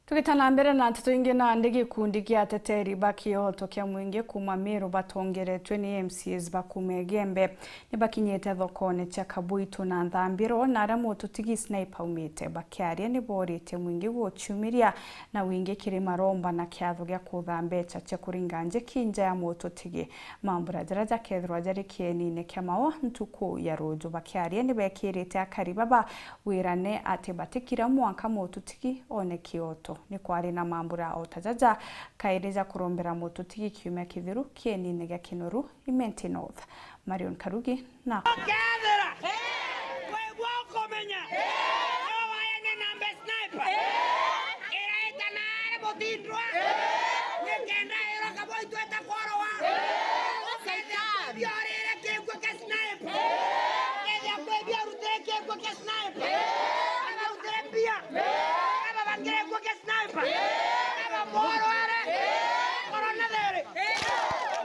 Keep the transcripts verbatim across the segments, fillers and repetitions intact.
Tugita na mbere na nteto ingi, nandi gikundi kia ateteri ba kioto kia mwingi kuuma Meru batongeretwe ni M C As ba kuuma Igembe ni bakinyite thokone cia Kabuitu na Nthambiro, na aria mututigi Sniper aumite. Bakiaria ni boritie mwingi guciumiria na wingi kiri maromba na kiatho gia kutha mbeca cia kuringa njiki nja ya mututigi. Mambura jaria jakethirwa jari kienine kia mawa ntuku ya ruju. Bakiaria ni bekirite akari baba wirane ati batikira mwanka mututigi one kioto. Ni kwari na mambura o ta jaja kairi ja kurombera mututigi kiumia kithiru kienine gia Kinoru, Imenti North. Marion Karugi na Kethira kwigua ukumenya, yo wayene na mbe Sniper. Iraita na ari mutindwa. Nikenda ira Kabuitu ita kworowa. Kethia kwithia urire kigua kia Sniper. Kethia kwithia urutire kigua kia Sniper. Aba urutire mbia. Aba bangire gigua kia Sniper. Aba mworware. Korona thiri.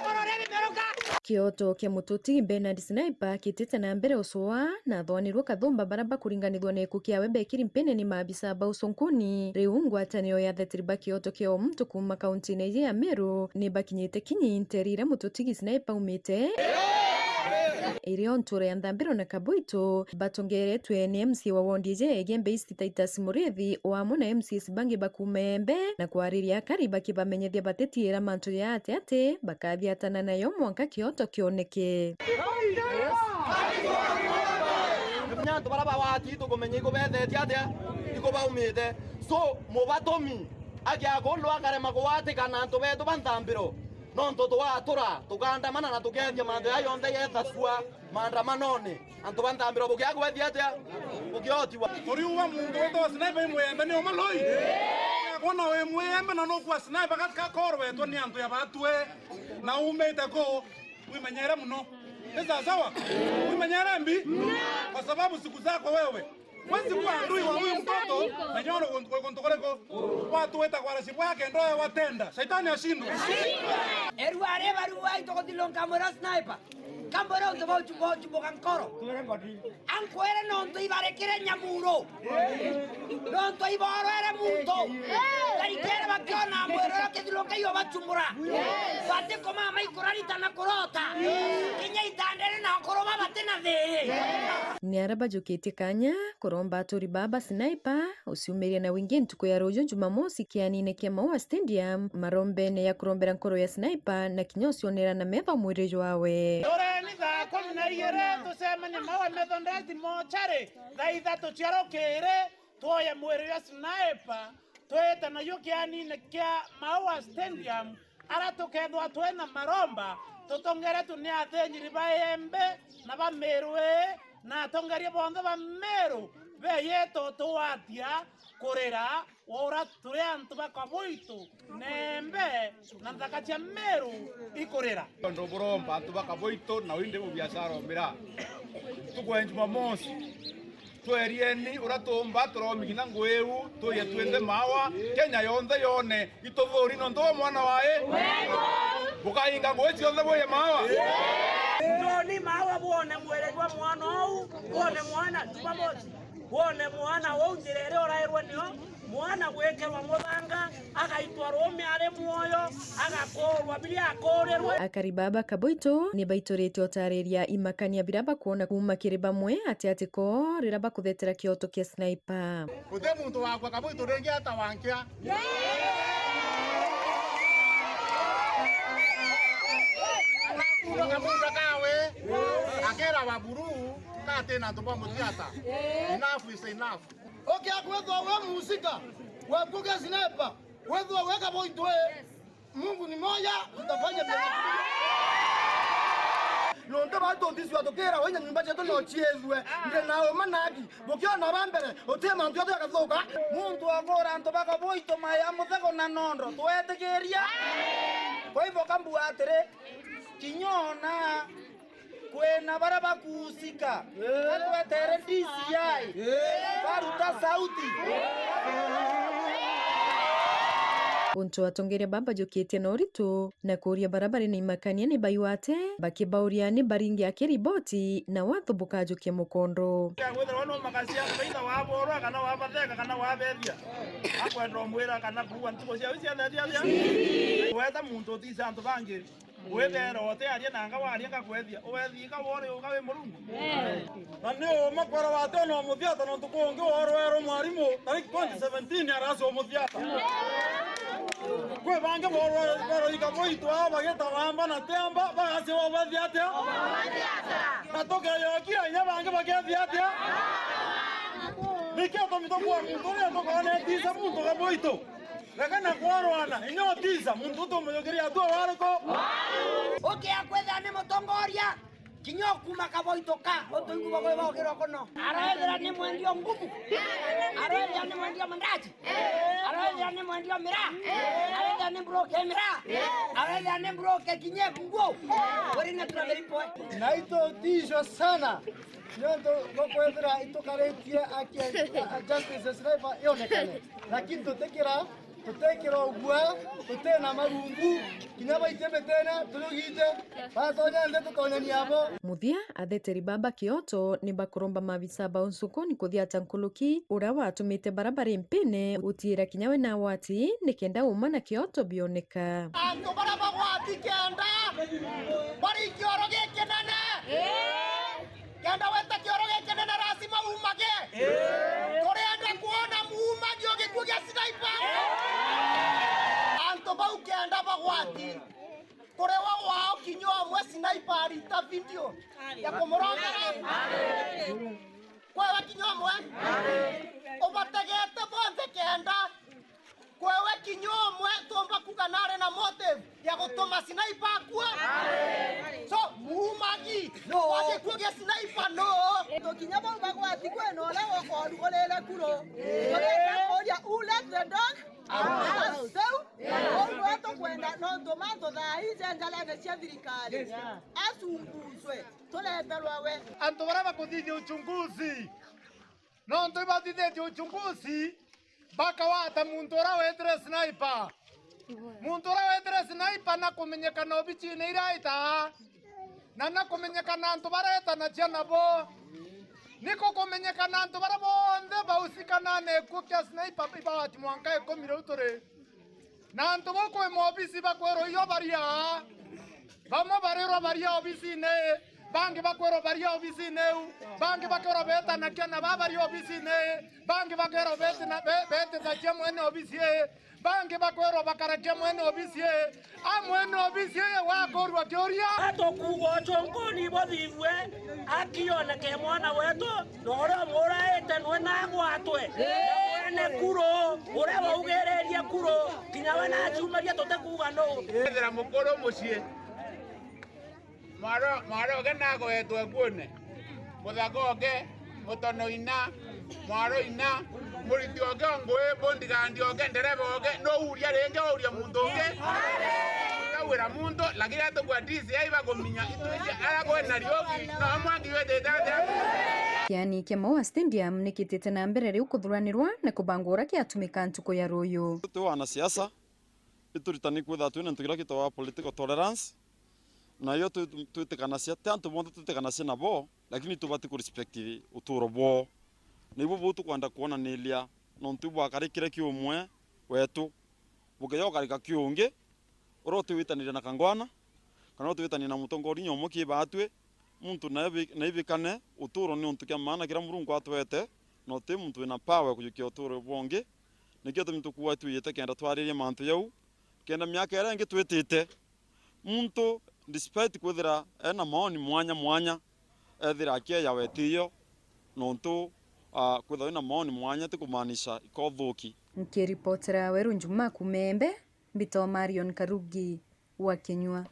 Korona bimeruka. Kioto kia mututi Bernard Sniper kitite na mbere ucwa na athwanirwe kathumba baria bakuringanithwa na gikuu kiawe bekiri mpene ni maabisa ba ucunkuni. Riu ngwataniro ya atheteri ba kioto kia o muntu kuuma kauntine iji ya Meru ni bakinyite kinyi interi iria mututigi Sniper aumite, irio ntura ya Nthambiro na Kabuitu, batongeretwe ni M C A wa wondi iji ya Igembe East Titus Muriithi, o amwe na M C As bangi ba kuuma Embe, na kwariria akari bakibamenyethia batitiira mantu ja ati ati bakathiatana nayo mwanka kioto kioneke. Kinya antu baria bagwati tukumenya ikubethetie atia, ikubaumite. So, mubatumi agia kundu akarema kugwatikana antu betu ba Nthambiro, nontu twatura, tukaandamana na tukethia mantu jaa jonthe jethacua maandamanone. Antu ba Nthambiro bukiagwethia atia? Bukiotiwa. Turiuga muntu witwa Sniper imwembe ni uma loi. Kwona wi mwembe na nukua Sniper katika korwetwe ni antu ya batwe na umite ku, wimenyere muno. Ni sawa sawa? Wimenyere mbi? Kwa sababu siku zako wewe. Huwezi kuwa adui wa huyu mtoto na nyono kuntu kuriku. Watu weta kwa rasibu yake ndio watenda. Shetani ashindwe. Erua ari barua itukuthilunga mwira Sniper. Kambwire untu bau chubo chuboga nkoro. Ankwire nontu ibarekire nyamuro. Nontu iborwere muntu. Karikere bakiona mwiriro kithilunga iyo bachumura. Bati kumama ikurarita na kurota. Kinya itandere na akuru baba tina thiri. Ni aria bajukitie kanya kuromba aturi baa ba Sniper uciumiria na wingi ntuku ya ruju Jumamosi kianine kia Maua Stadium, marombene ya kurombera nkoro ya Sniper na kinya ucionera na metho mwiri jwawe. Tureni thaa kumi na igiri tucemanie Maua Methodist Mochari thaa ithatu cia rukiri, twoye mwiri jwa Sniper twite nayo kianine kia Maua Stadium. Ara tukethwa twina maromba, tutongeretwe ni athinyiri ba Embe na ba Meru ii, na atongeria bonthe ba Meru beeyite utugwatia kurira wa ura turi antu ba Kabuitu, na Embe, na nthaka cia Meru ikurira. Ndu buromba antu ba Kabuitu, na indi bu biashara omira. Ntuku ya Jumamosi, twerieni uria tuumba, turomi kinya ngui iu, tuye twinthe Maua, Kenya yonthe yone ituthuri nontu wa mwana wae. Bukainga ngui cionthe buye Maua. Njoni Maua bwone mwiri jwa mwana uu, bwone mwana Jumamosi, bwone mwana uu njira iria urairwe nio, mwana gwikirwa muthanga, agaitwa ruumi ari mwoyo, agakuurwa biria akuurirwe. Akari baa ba Kabuitu ni baituritie utariria imakania biria bakwona kuuma kiri bamwe ati ati ko riria bakuthetera kioto kia Sniper. Guti muntu wakwa Kabuitu ringi ata wankia. Akathurwa kamundu kawe, akera wa buru, katina antu ba mutiata. Enough is enough. Ukia kwithwa we musika, we kuge Sniper, withwa we Kabuitu, eh. Mungu ni moja, tutafanya vile. Nontu batu thiswa tukira wenya nyumba cietu no ciethue. Ndi na uma na aki. Bukiona ba mbere, uti mantu yetu yakathuka. Muntu akura antu ba Kabuitu maya muthego na nondo. Twetikiria. Kwa hivyo kambua atiri, kinya ona kwina baria bakuusika. Batwetere D C I. Baruta sauti. Untu atongeria baba bajukitie na uritu na kuuria baria bari na imakania ni baigwate, bakibauria ni baringe aki riboti na watho bukajukia mukondo. Kwithirwa no makacia antu baitha waborwa kana wabatheka kana wabethia, akwenda umwira kana kuua ntuku ciao ciathethia atia? Weta muntu uticia antu bangi. Withera utiaria nanga waria ngakwethia, uethika wore uga wi Murungu. Na ni uma kwera wati ona umuthiata nontu kungi worwerwe mwarimu tariki twenty seventeen arasi umuthiata. Kwi bangi borwerwe ikaboitwa bagita wamba na tiamba bagasi ubathia atia? Na tukeyokira inya bangi bakethia atia? Niki utumi tukua muntu uria tukonetisa muntu gaboito? Reka na kworwana, inya utisa, muntu utumujukiria atua wariku? Ukia kwithira ni mutongoria, kinya ukuma kaboito ka, utuiku bagwe bogirwa kuno. Arethira ni mwendia o ngumu. Arethira ni mwendia o mandaji. Arethira ni mwendia o miraa. Arethira ni broke miraa. Arethira ni broke kinya nguo. Wari na tunameripoe. Na itutishwa sana. Nontu bukwithira itukaritie aki a, a, justice sniper yonekane. Lakini tutikira, tutikira ugua, tutina marungu, kinya baitie mitene, turugite, batonya nthi tutonyania abo. Muthia, atheteri baba Kioto ni bakuromba maabisa ba unsukuni kuthiata nkuruki uria watumite baria bari mpine utiira kinya we na wati, nikenda uma na Kioto bioneka. Antu baria bagwati kenda bari kioro gikinene. Kenda weta kioro gikinene lazima umage. Turienda kuona muumagi o gikuu gia sniper. Antu bau kenda bagwati. Kuri we wao kinya umwe sniper arita video ya kumurongera. Kwewe kinya umwe. Ubategete bonthe kenda. Kwewe kinya umwe tumba kuga nari na motive ya gutuma sniper akua. So, muumagi wa gikuu gia sniper no. Antu kinya bau bagwati kwina uria ukorugurire kuru. Turenda kuria, who let the dog out? Riu, uu nwe tukwenda nontu mantu thaa ii njenjarene cia thirikari. Acunguzwe, tureterwa we. Antu baria bakuthithia uchunguzi, nontu ibathithitie uchunguzi, bakawata muntu uria wetire sniper. Muntu uria wetire sniper na kumenyekana obicine iria aitaa, na na kumenyekana antu baria etanagia nabo. Niko kumenyekana antu baria bonthe bausikana na gikuu kia sniper ibawati mwanka ikumi riu turi. Na antu bau kwi maobisi bakwirwa iyo bari aa. Bamwe barirwa bari obisine ii, bangi bakwirwa bari obisine iu, bangi bakwirwa betanakia na ba bari obisine ii, bangi bakwirwa beti na, be-, betithagia mwene obisi ii, bangi bakwirwa bakarakia mwene obisi ii. A mwene obisi ii wakurua kiuria. Atukuuga ucunkuni buthithue, akioneke mwana wetu, na uria umuraite nwe na agwatwe. Na mwene kuru, uria waugiririe kuru, kinya we naciumaria tutikuuga nuu. Ethira mukuru mucii. Mwaro, mwaro oge nagoetwe nguone. Muthaka oge, mutono ina, mwaro ina, muriti oge o ngui, bodyguard oge, ndereba oge, no uria ringi, uria muntu ungi. Ndawira muntu, lakini atukua D C I bakuminya, itwiji ara kwina riogi, no mwangi wetete atia? Kiani kia Maua Stadium nikitite na mbere riu kuthuranirwa na kubangwa uria kiatumika ntuku ya ruyu. Twi wanasiasa, ituritani kwithirwa twina ntuku iria gitagwa political tolerance, nayo twi-, twi-, twitikanacia, ti antu bonthe twitikanacia nabo, lakini tubati ku respect uturo bwao. Na ibu buu tukwenda kwonaniria, nontu ibwakarikire ki umwe wetu. Bukeja ukarika ki ungi, uria utiwitaniria na Kangwana, kana utiwitaniria na mutongoria umwe ki baatwi, muntu na ibi-, na ibikane uturo ni untu kia maana kiria Murungu atwete, na uti muntu wina power ya kujukia uturo bwa ungi. Nikio gitumi tukuuga twijite kenda twaririe mantu jau, kenda miaka iria ingi twitite, muntu despite kwithira ena maoni mwanya mwanya, ethira akieya wetiyo, nontu, ah, kwithirwa wina maoni mwanya ti kumaanisha ikothuki. Nkiripotera Weru Njuma kuuma Embe, mbitagwa Marion Karugi wa Kinyua.